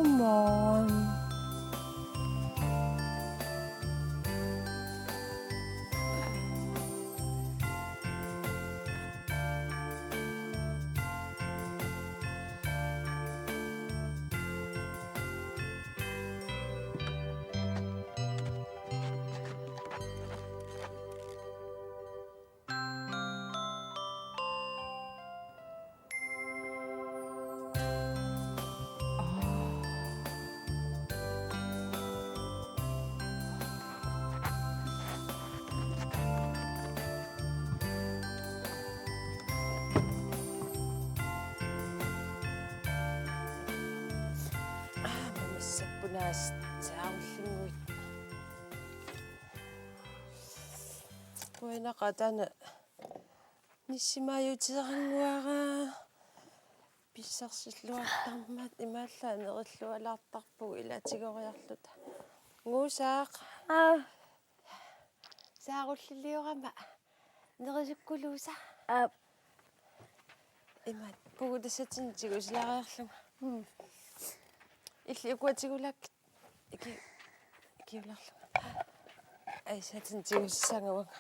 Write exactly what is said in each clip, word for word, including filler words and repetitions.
Come on. Aa, mamassappunaasit saarullinguit. Qujanaqaaq, taanna nissimaajuteerannguara. Pissarsilluartarmat imaallaat nerillualaartarpugut ilaa tigoriarluta. Nguusaaq. Aa. Saarulliliorama. Nerisukkuluusa. Aa. Imaat, pugutassatsinnut tigusilaariarlunga. Mm. Illit ukua tigulaakkit. Iki-, ikiulerlunga. Ai, saatin tigusissaanga uanga.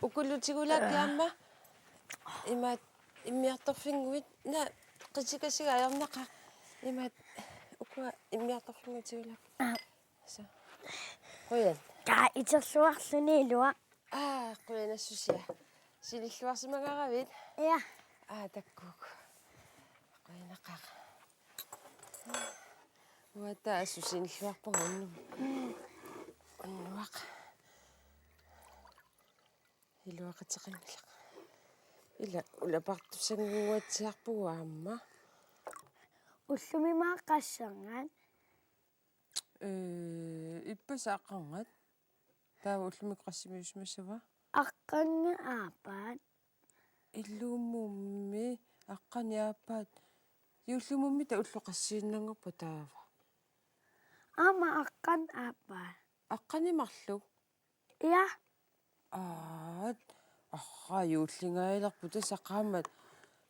Ukulu tigulaakkit aamma. Imaat immiartorfinnguit. Naa, qitikasiga ajornaqaaq. Imaat ukua immiartorfinnguit tigulaakkit. Aa. Suu. Qujan. Taa iterluarluni ilua. Aa, qujanassusia. Sinilluarsimagaravit? Ja. Aa, takkuuk. Qujanaqaaq. Uanga assut sinilluarpunga unnuk. Unnuaq. Iluaqutaqanngilaq. Ila ulapartussannguatsiarpugut aamma. Ullumi maani qassanngat? Ee, ippassaq aqqarngat. Taava ullumikkut qassimiussimassava? Aqqarngat aappaat. Ilumummi aqqarngat aappaat. Juullimi taava ulloq qassiinnanngorpa taava? Aamma aqqarngat aappaat. Aqqarngat marluk? Ja. Aat, arraa juullingaalerput tassa qaammat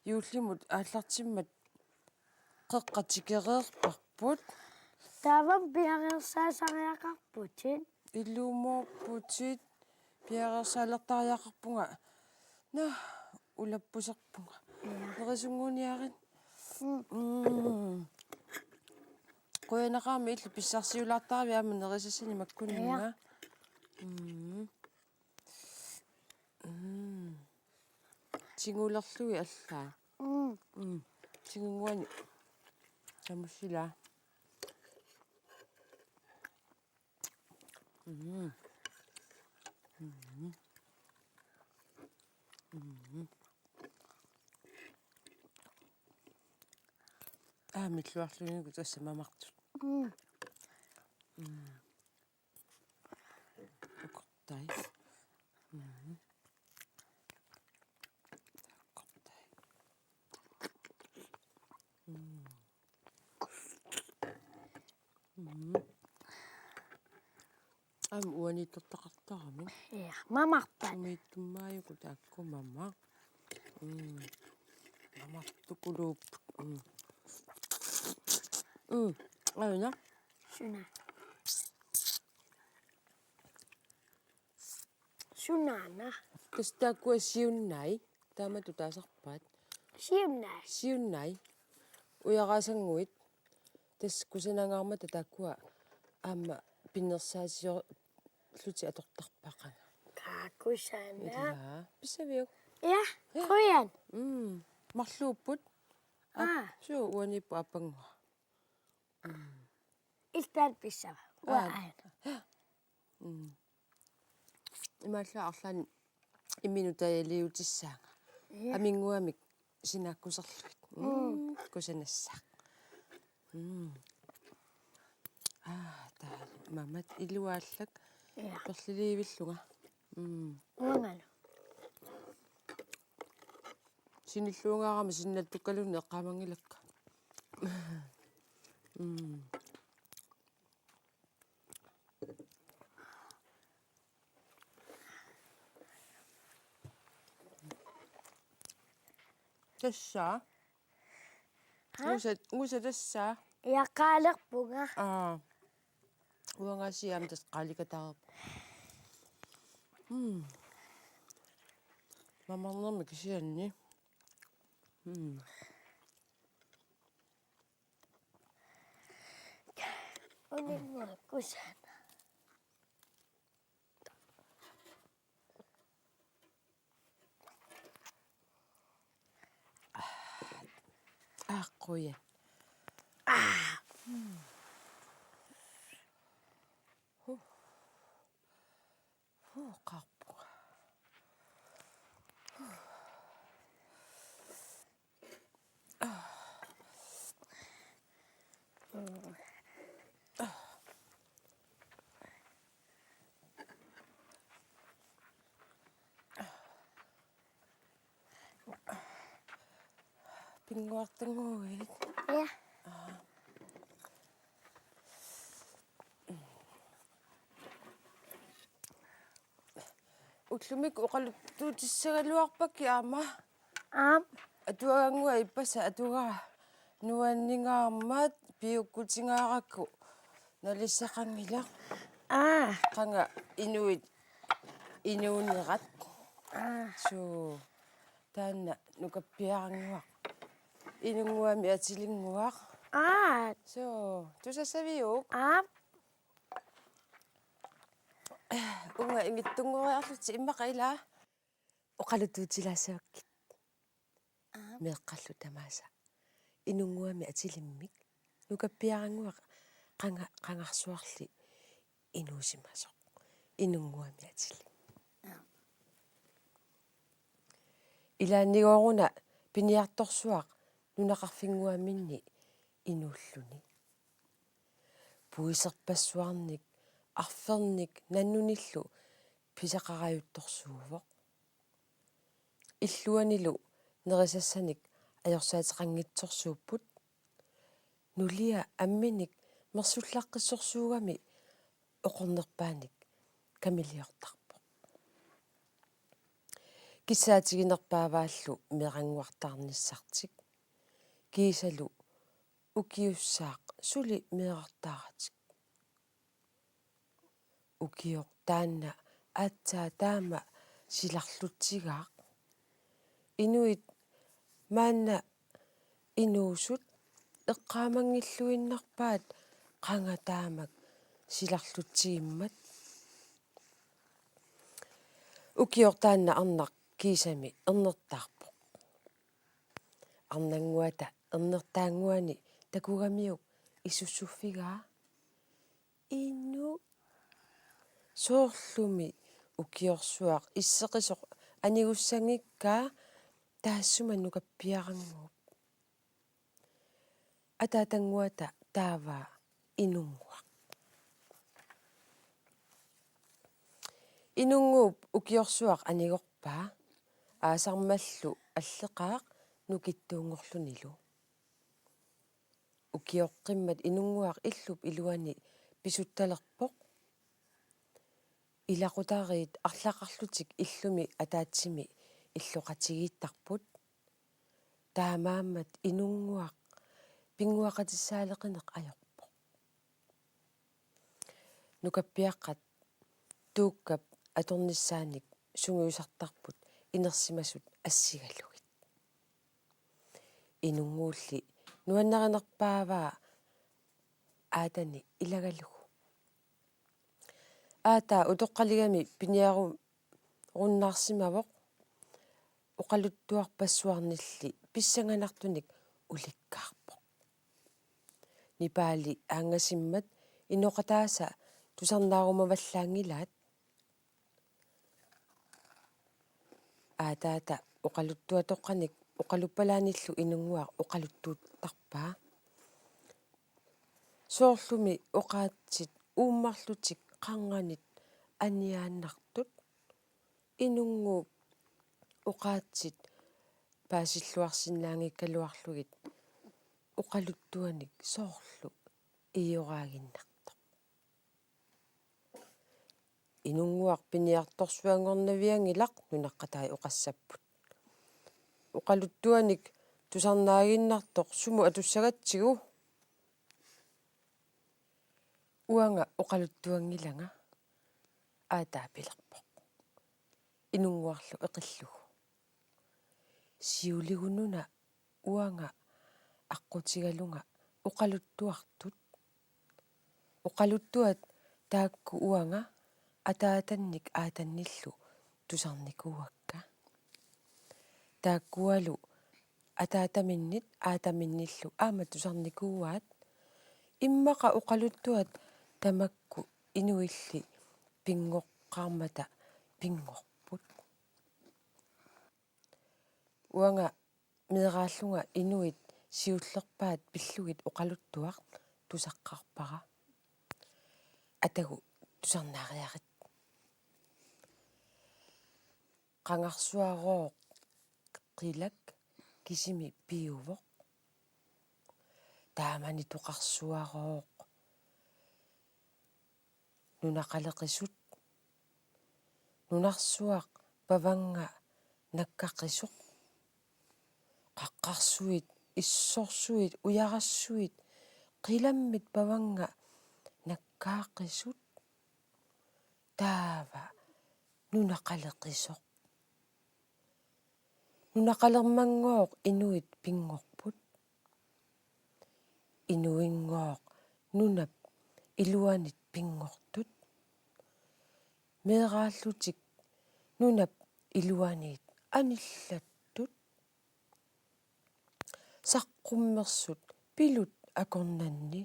juullimut aallartimmat qeqqat tikereerparput. Taava piareersaasariaqarputit. Ilumoorputit piareersaalertariaqarpunga. Naa, ulappuserpunga. Ja. Nerisunnguuniarit. Mm. Mm. Qujanaqaaq aamma illit pissarsiulaartaravit aamma nerisassanik makkunninga. Ja. Mm. Mm. Tigulerlugit allaat. Mm. Mm. Tigunnguanik. Tamussilaa. Mm. Mm. Mm. Aa, milluarlugit tassa mamartut. Mm. Mm. Ukortai. Mm. Ukortai. Mm. Mm. Aamma uaniittortaqartarami. Ja, mamarpat. Umiittummaajuku taakku mamaq. Mm. Mamartukuluupput. Mm. Mm. Aana. Suna. Sunaana. Tassa taakkua siunnai. Taamatut taasarpaat. Siunnai. Siunnai. Ujaraasannguit. Tassa kusanangaarmata taakkua aamma pinnersaassiorlutik atortarpakka. Kaa kusana. Ilaa. Pissaviuk? Ja, ja. Qujan. Mm. Marluupput. Aap, aa. Suu, uaniippoq aappannguaq. Mm. Iltaat pissava. Aa. Uanga aana. Mm. Imaallaat arlaannik imminut taajaliutissaanga. Ja. Aminnguamik sinaakkuserlugit. Mm. Mm. Kusanassaaq. Mm. Aa, taava mamat iluaallak. Ja. Perliliivillunga. Mm. Uangalu. Sinilluungaarama sinnattukkaluunniit eqqaamanngilakka. Mm. Tassa. Ha? Usa, usa tassa. Iaqaalerpunga. Aa. Uanga siam tassa qaalikataarpu. Mm. Mamarnermi kisianni. Mm. Uninngua kusana. Aa, qujan. Aa. Hmm. Huh. Huh, qarpunga. Huh. Pinnguartunnguit. Ja. Ullumi oqaluttuutissagaluarpakka aamma. Aap. Atuagannguaq ippassaq atuagaq nuanningaarmat piukkutingaarakku nalissaqanngilaq. Aa. Qanga inuit inuunerat. Aa. Suu taanna nukappiarannguaq. Inunnguami atilinnguaq. Aa. Suu tusassaviuk? Aap. Uunga ingittunngoriarlutit immaqa ila oqaluttuutilaassavakkit. Aap. Meeqqallu tamaasa. Inunnguami atilimmik. Nukappiarannguaq qanga-, qangarsuarli inuusimasoq. Inunnguami atilimmik. Aap. Ilaannigooruna piniartorsuaq nunaqarfinnguaminni inuulluni. Puiserpassuarnik, arfernik nannunillu pisaqarajuttorsuuvoq. Illuanilu nerisassanik ajorsaateqanngitsorsuupput. Nulia amminik mersullaqqissorsuugami oqornerpaanik kamiliortarpoq. Kissaatiginerpaavaallu meerannguartaarnissartik. Kiisalu ukiussaaq suli meerartaaratik. Ukioq taanna aatsaat taama silarlutsigaaq. Inuit maanna inuusut eqqaamanngilluinnarpaat qanga taamak silarlutsigimmat. Ukioq taanna arnaq kiisami ernertaarpoq. Arnannguata ernertaannguani takugamiuk isussuffigaa. Inu. Soorlumi ukiorsuaq isseqisoq anigussanngikkaa taassuma nukappiarannguup. Ataatannguata taava Inunnguaq. Inunnguup ukiorsuaq anigorpaa aasarmallu alleqaaq nukittuunngorlunilu. Ukioqqimmat Inunnguaq illup iluani pisuttalerpoq. Ilaqutariit arlaqarlutik illumi ataatsimi illoqatigiittarput. Taamaammat Inunnguaq pinnguaqatissaaleqineq ajorpoq. Nukappiaqqat Tuukkap atornissaanik sungiusartarput inersimasut assigalugit. Inunnguulli nuannarinerpaavaa aatani ilagalugu. Aataa utoqqaligami piniarunnaarsimavoq, oqaluttuarpassuarnilli pissanganartunik ulikkaarpoq. Nipaali aanngasimmat inoqataasa tusarnaarumavallaanngilaat. Aataata oqaluttuatoqqanik oqaluppalaanillu Inunnguaq oqaluttuuttarpaa. Soorlumi oqaatsit uummarlutik qarnganit aniaannartut. Inunnguup oqaatsit paasilluarsinnaanngikkaluarlugit oqaluttuanik soorlu ioraaginnartoq. Inunnguaq piniartorsuanngornavianngilaq, nunaqqatai oqassapput. Oqaluttuanik tusarnaaginnartoq sumut atussagatsigu? Uanga oqaluttuanngilanga, aataa pilerpoq inunnguarlu eqillugu. Siuligununa uanga aqqutigalunga oqaluttuartut. Oqaluttuat taakku uanga ataatannik aatannillu tusarnikuuakka. Taakkualu ataataminnit aataminnillu aamma tusarnikuuaat. Immaqa oqaluttuat tamakku inuilli pinngoqqaarmata pinngorput. Uanga meeraallunga inuit siullerpaat pillugit oqaluttuaq tusaqqaarpara. Atagu tusarnaariarit. Qangarsuarooq qilak kisimi piuvoq. Taamani toqarsuarooq nunaqaleqisut. Nunarsuaq pavannga nakkaqisoq. Qaqqarsuit, issorsuit, ujarassuit, qilammit pavannga nakkaaqisut. Taava nunaqaleqisoq. Nunaqalermanngooq inuit pinngorput. Inuinngooq nunap iluanit pinngortut. Meeraallutik nunap iluaniit anillattut. Saqqummersut pilut akornanni.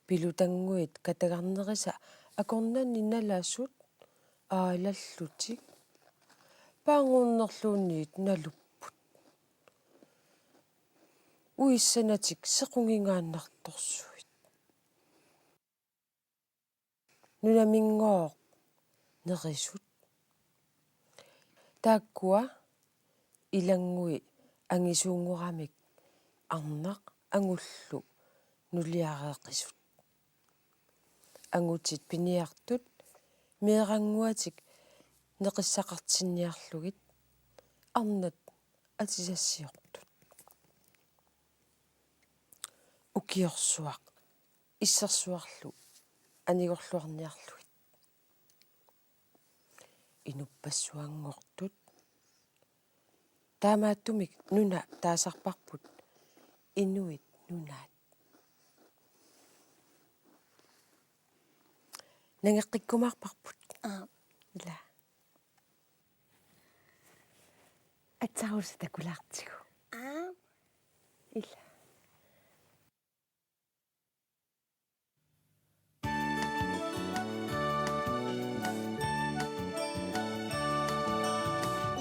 Pilutannguit katagarnerisa akornanni nalasut aalallutik. Paanguunnerluunniit nalupput. Uissanatik sequngingaannartorsuit. Nunaminngooq nerisut. Taakkua ilanngui angisuunngoramik arnaq angullu nuliareeqisut. Angutit piniartut meerannguatik neqissaqartinniarlugit arnat atisassiortut. Ukiorsuaq issersuarlu anigorluarniarlugit. Inuppassuanngortut. Taamaattumik nuna taasarparput Inuit Nunaat. Nangeqqikkumaarparput. Aa. Ila. Atsaruusa takulaartigu. Aa. Ila.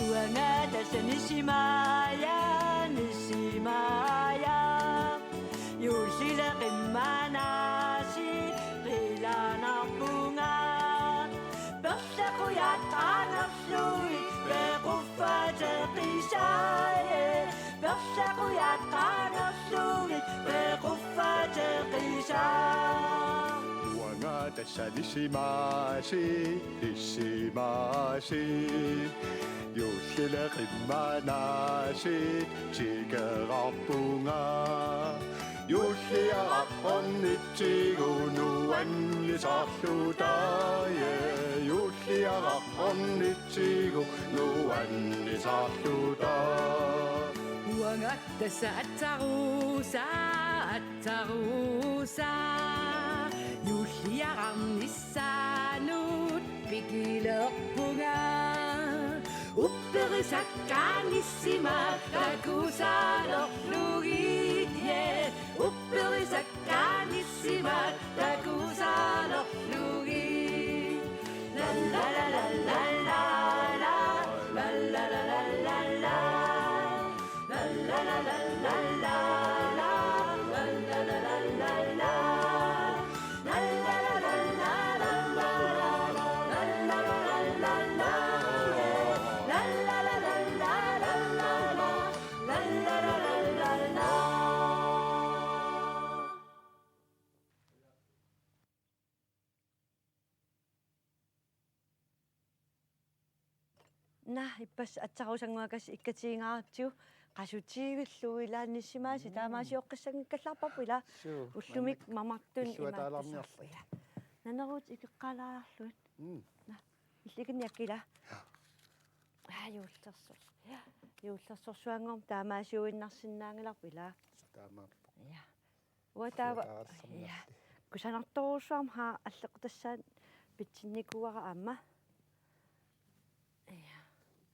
Uanga tassa Nisimaja, Nisimaja. Juullile qimmanaasiit qilanarpunga. Perlaqujat qaangerlugit pequffateqisai. Perlaqujat qaangerlugit pequffateqisai. Uanga tassa Nisimaasiit, Nisimaasiit. Juullile qimmanaasiit tikerarpunga. Juulliaraq ornitsigu nuannisarluta, ja. Juulliaraq ornitsigu nuannisarluta. Uanga tassa Atsaruusa, Atsaruusa. Juulliararnissaanut pikilerpunga. Upperisakkaannissimaat takusalerlugit, ja. Upperisakkaannissimaat takusalerlugit. La la la la la la la. La la la la la la. Naa, ippassaq atsarusannguakassi ikkatigingaartigu qasutigivillugu ilaa nissimaasi. Mm. Taamaasioqqissanngikkallarparput ilaa. Suu, ullumi mamartuni imaattussaarput ilaa. Naneruut ikeqqaalaarlugit. Mm. Naa, illikinniakkila. Aa, juullersor-, juullersorsuanngormat taamaasiuinnarsinnaanngilarput ilaa. Taamaappoq. Ja. Uanga taava, ja. Kusanartorujussuarmik haa alleqqutassaat pitsinnikuuara aamma. Ja.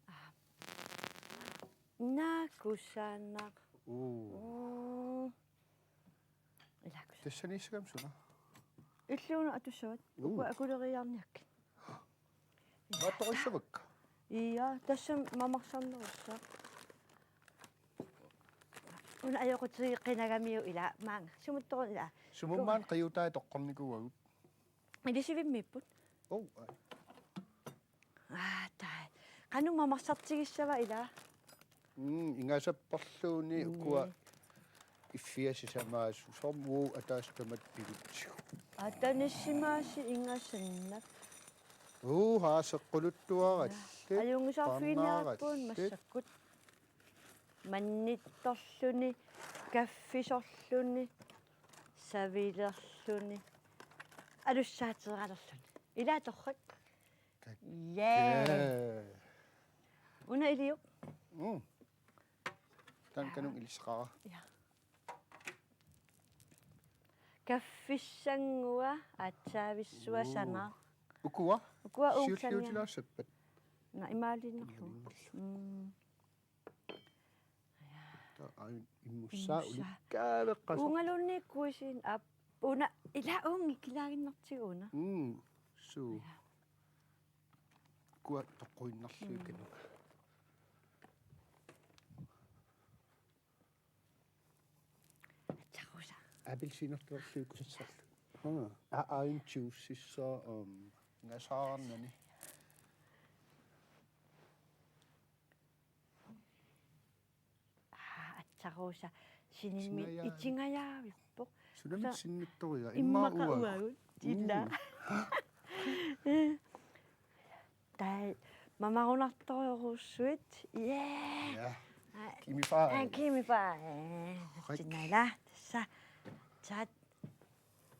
Aa. Naa kusanaq. Uu. Uu. Ilaa kusanaq. Tassaniissagami suna? Illuuna atussavat. Uu. Ukua akuleriiaarniakkit. Maattorissavakka? Ja, tassami mamarsarnerussaaq. Una ajoqutigeqqinagamiuk ilaa maanga. Sumuttoq ilaa. Sumut maani qiutai toqqornikuuagut. Ilisivimmiipput. Oh, ai. Aa, tai. Qanoq mamarsartigissava ilaa? Mm, ingasapparluunniit. Mm. Ukua iffiat sisamaasut, soorlu ataaseq tamatta pigutsigu. Ata nissimaasi ingasannak. Uu, haa seqquluttuarallit. Ajunngisaarfigineqarpugut. Parnaarallit. Massakkut. Mannittorluni, kaffisorluni, savilerluni, alussaateeralerluni. Ilaa torrak. Kak-, yeah. Una iliuk. Mm. Taanna kanunga ilisseqaara. Ja. Kaffissannguaq, aatsaavissuaq. Uu. Sanaq. Ukua? Ukua uunga siulliutilaassappat? Naa, imaaliinnarlugu. Imaaliinnarlugu. Mm. Taava immussaa. Immussaa. Ulikkaaveqqasoq. Uungaluunniit kuisiin aap una ilaa uunga ikilaaginnartigu una. Mm. Suu. Ja. Ukua toqquinnarlugit. Mm. Kanunga. Atsarusa. Appelsiinertoorlugit kusassarlu. Haa. Aa, aajuna juicessaa, um, ngasaarnani. Aa, atsarusa. Sinimmi itingajaa-, itingajaavipput. Sunami sinittoria. Immaqa uagut. Uagut. Ilaa. Mm. Tai mamarunartorujussuit. Yeah. Ja. Aa, gimme five. Aa, gimme five. Rik. Sinala. Tassa. Taat.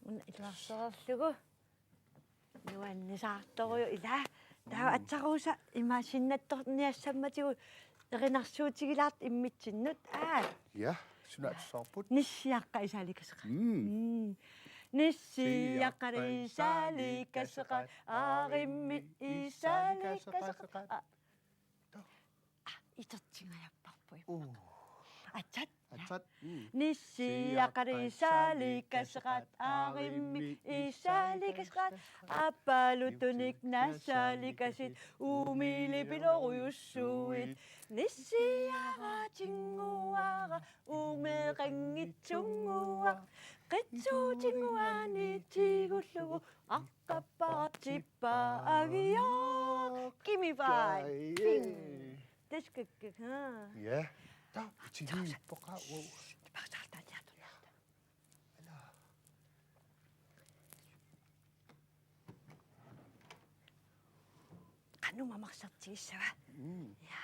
Una iluarserlugu. Nuannisaartorujuk ilaa. Taava. Mm. Atsarusa ima sinnattorniassammatigut erinarsuutigilaartoq immitsinnut. Aa. Ja, suna atussavarput? Nissiaqqat isaalikaseqaat. Mm. Mm. Nissiaqqat isaalikaseqaat, aarimmi isaalikaseqaat. Aa. Aa, itertingajapparput. Uu. Atsat. Atsat. Mm. Nissiaqqat isaalikaseqaat, aarimmi isaalikaseqaat, aappaalutunik nassaalikasit, uumiilipilorujussuit. Nissiara tinnguara, uumeeqanngitsunnguaq, qitsuutinnguaanni tigullugu, aqqappara tippaa agiaq. Gimme five. Jai. Bing. Taskakka, haa. Ja. Taava, tigippoqa, wow. Tiparsartaatiartunnaarta. Ala. Qanoq mamarsartigissava? Mm. Ja.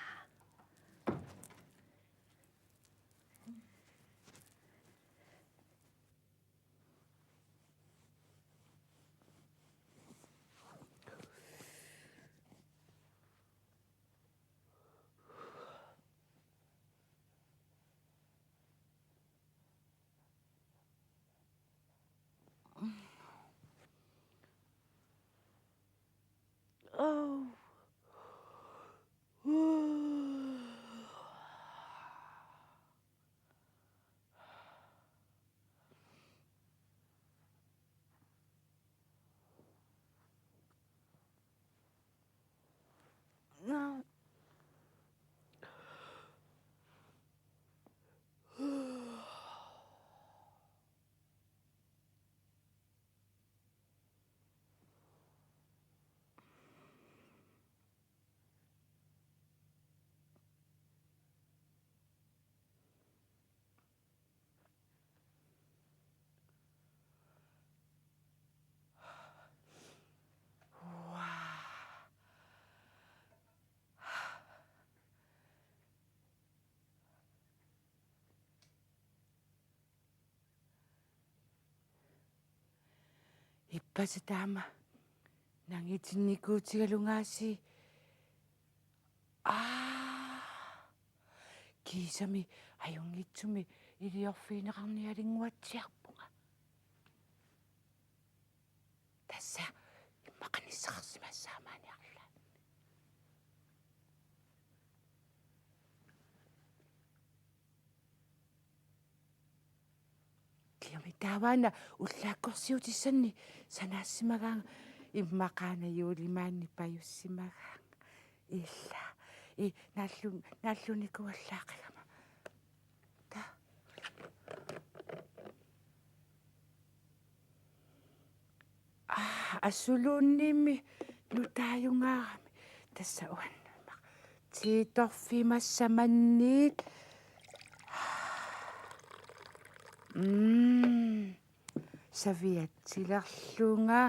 Ippassi taama nangitinnikuutigalugaasi. Aa. Kiisami ajunngitsumik iliorfigineqarnialinnguatsiarpunga. Tassa immaqa nissaqarsimassaaq maani arlaanni. Kiisami taavaana ullaakkorsiutissanni sanaassimagaanga, immaqaana juulimaanni pajussimagaanga. Ila. I nallu-, nallunnikuuallaaqigama. Taa. Aa, asuluunniimmi nutaajungaarami. Tassa uannamma. Tiitorfimassamanniit. Mm. Saviatsilerlunga.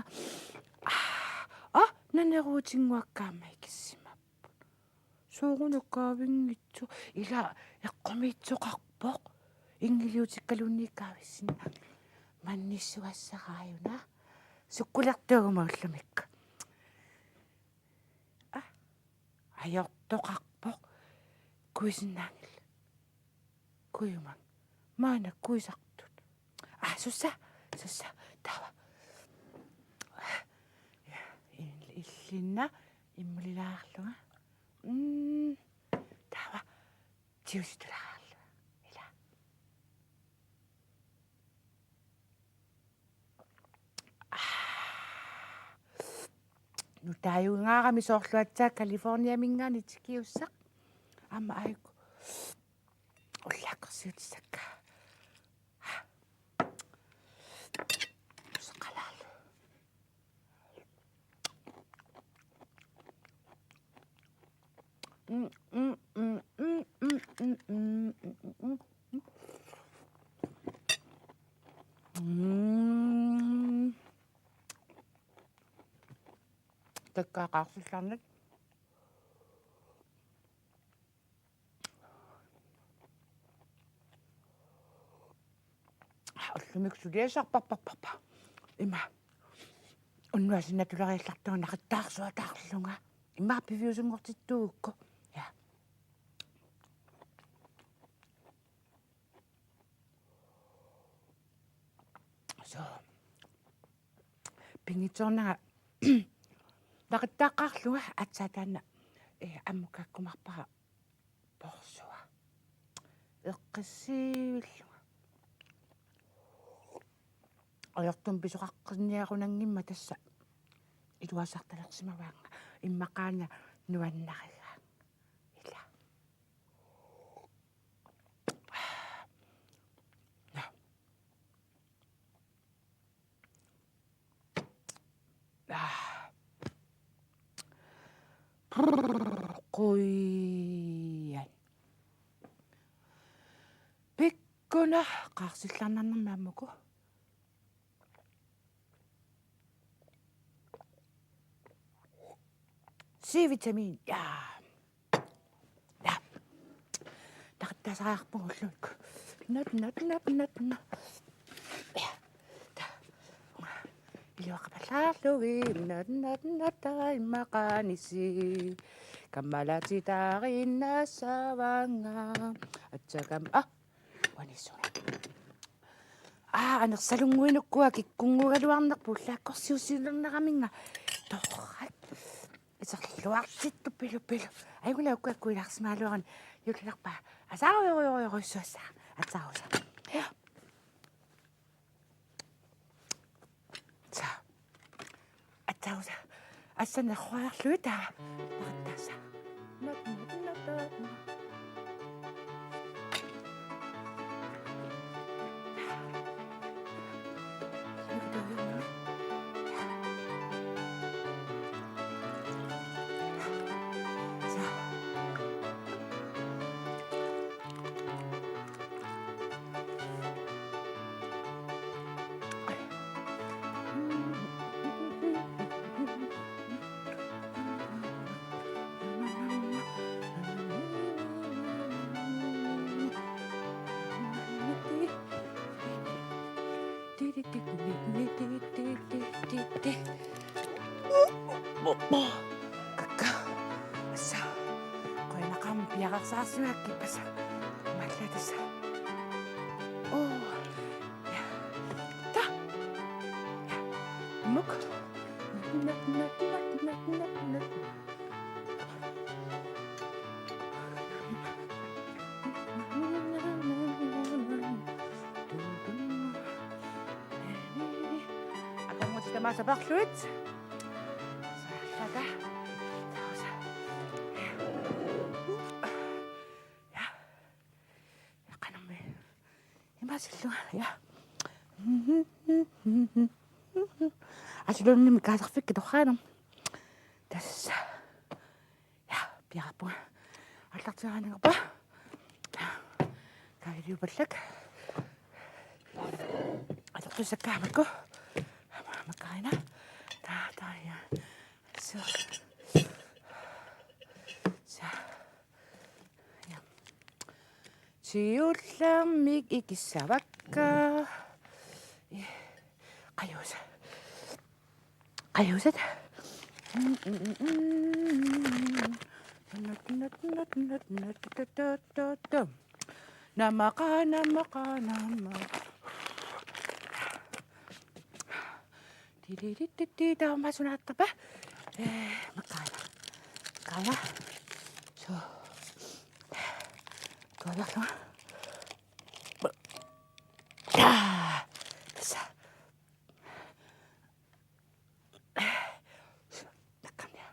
Aa, aa, naneruutinnguakka aamma ikissimapput. Soorunami kaavinngitsoq, ila eqqumiitsoqarpoq. Inngiliutikkaluunniit kaavissinnaanngilaq. Mannissuassaraajuna. Sukkulertuuguma ullumikkut. Aa, ajortoqarpoq. Kuisinnaanngilaq. Kuiumang. Maanna kuisartut. Aa, sussa, sussa. Taava. Ja, il-, illinna immulilaarlunga. Mm. Taava. Tiusitulaarlunga. Ila. Aa. Nutaajungaarami soorlu aatsaat Californiaminngaanniit tikiussaq. Aamma aajuku ullaakkorsiutissakka. Nuseqalaarlu. Mm, mm, mm. Mm. Takkaaqaarsillarnat. Ullumi suliassarparparparpara. Ima. Unnuaq sinna tulariallartunga naqittaarsuataarlunga. Ima piviusunngortittuugukku. Ja. So. Pinngitsoornanga naqittaaqqaarlunga aatsaat taanna, eh, ammukkaakkumaarpara porsua. Eqqissiivillunga. Ajortumik pisoqaqqinniarunanngimmat tassa iluarsartalersimavaannga immaqaana nuannarigaannga. Ila. Nå. Ah. Qujan. Pikkunaq qaarsillarnarnermi ammuku. C-vitamin. Ja. Ja. Naqittaasariaqarpunga ullumikkut. Nat, nat, nat, nat, nat. Ja. Ta. Iluaqapallaarlugit. Nat, nat, nat, ta immaqaanisi. Kammalaatit taariinnassavaannga. Atsakam. Ah. Uani issuuna. Aa, anersalunnguinukkua kikkunnguugaluarnerput ullaakkorsiussilerneraminnga. Torrak. Iserluartittupilupilu. Ajunngilaq, uku akkuilaarsimagaluaruni. Juullilerpaa. Asaarujorujorujoruissuassaaq. Atsaarusa. Ja. Sa. Atsausa. Assannerhuarluita. Naqattaasa. Kakka. Tassa. Qujanaqaaq piareersaarsimagakkit tassa. Mallaa tassa. Oo. Ja. Ta. Ja. Muk. Nat, nat, nat. Akornutit tamaasa aperlugit. Saallata. Tausa. Ja. Eqqanami. Imaasillunga. Ja. Asilunni kaasarfikki torraanam. Tassa. Ja, piareerpunga. Aallartiaanngorpa. Kailiupallak. Atortussakka makku. Makkarina. Ta, ta, ja. So. So. Ja. Siullermik ikissavakka. Ih, qajuusat. Qajuusat. Namaqa, namaqa, namaqa. Ti, ti, ti, ti, ti, taava sunaartarpa? Ee, makkarina. Makkarina. So. Tuaviarlunga. Taa. Tassa. Nakkarnia.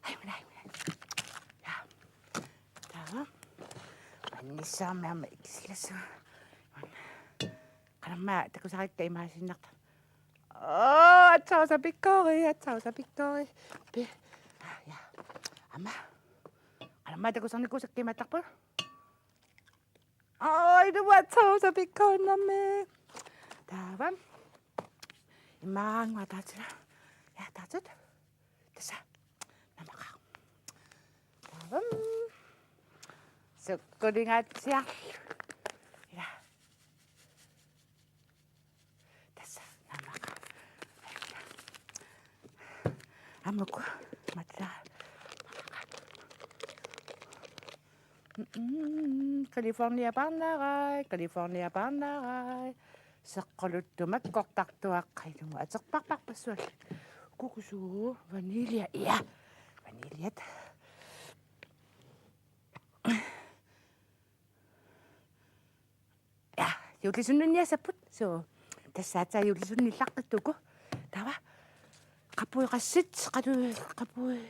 Ai, minä, ai, minä. Ja. Taava. Annissaarmi aamma ikisillassaanga. Qanormaa takusarikka imaasiinnarta. Oo, atsausa pikkoori, atsausa pikkoori. Pi-, ja. Aamma. Qanormaa takusarnikuusakka imaattarput. Ai, du var to, så vi kunde med. Taava. Imaannguaq ataatsila. Ja, ataatsut. Tassa. Namaqa. Taava. Sukkulingaatsiarlu. Ja. Tassa, namaqa. Aamma uku, mata. Mm, California paarnaarai, California paarnaarai. Seqquluttumakkortartuaqqat ilumut aterparparpassuallu. Kukusu, vanilja, ja. Vaniljat. Ja, juullisinnunniassapput. So, tassa aatsaat juullisinnunniallaqqittuuku. Taava. Qapuit qassit, qatu-, qapuit.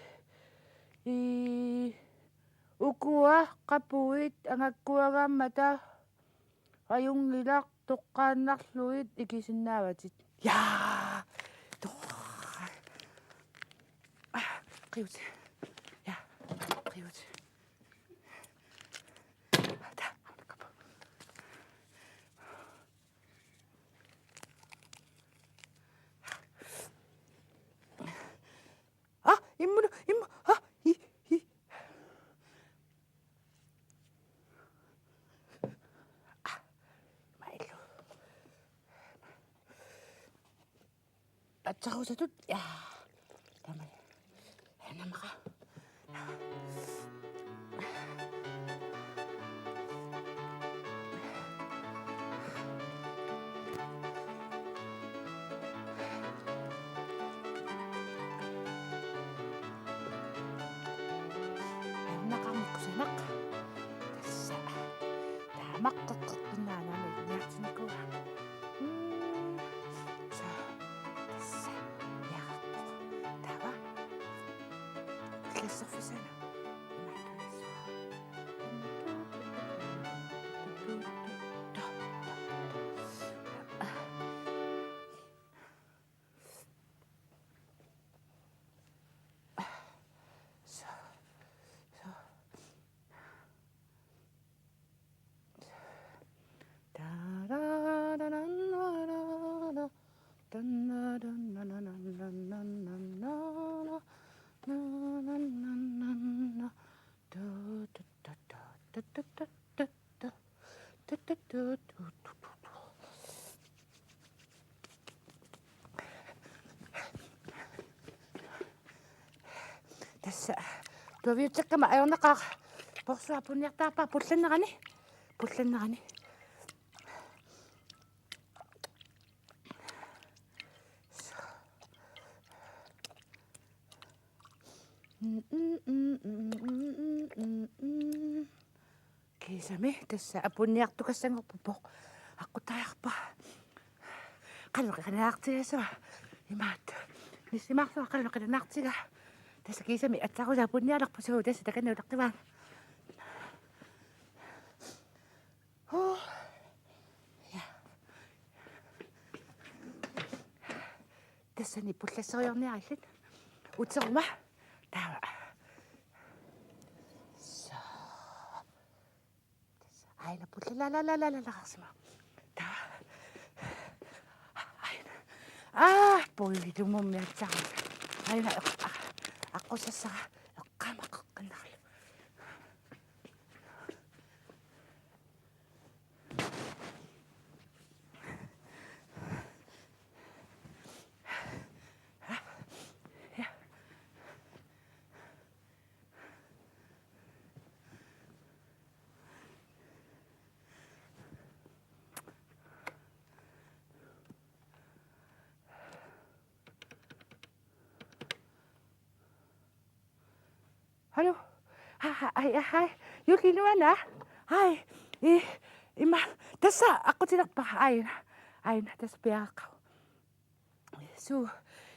Ii, ukua, qapuit, angakkuagaammata. Ajunngilaq, toqqaannarlugit ikisinnaavatit. Ja. To-, ah, qiut. Ja, qiut. Ah, immunu, immu-, ah, i, i. Ah, mailu. Atsarusatut, ja. Taamani. Namaqa. Naqarmik kusanaq. Tassa. Taamaqqeqqinnaanani niartinikuuaa. Mm. Tassa. Tassa. Niaqarpoq. Taava. Klasserfissaana. Imaattunissaa. Tuaviutsakkama ajornaqaaq. Porsuaq apunniartarpara pullannerani. Pullannerani. Kiisami tassa apunniartukassanngorpoq. Aqquttariarpara. Qalluqi qilanaartigissavat. Imaattoq. Nissimaarlunga qalluqi qilanaartigaa. Tassa kiisami aatsaat apunnialerpoq suu tassa takanna utaqqivaa. Huu. Ja. Tassani pullassoriarniarillit. Uteruma. Taava. Soo. Tassa. Aina pulla la la la la la la qarsima. Taava. Aina. Aa, puivitumummi atsara. Aina eq-, a-, aqqusassara. Eqqaamaqeqqinnerlu. Hallo. Hej, hej, hej. Juliluana. Hej. I, ima, tassa aqqutilerpara. Aina. Aina, tassa piareeqqaarpoq. Suu,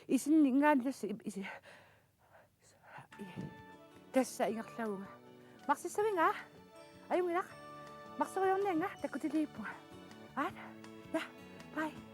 isinninngaanniit tassa i-, isi-, tassa ingerlavunga. Marsissavinga? Ajunngilaq. Marsoriarniannga takkutiliippunga. Aana. Ja, bye.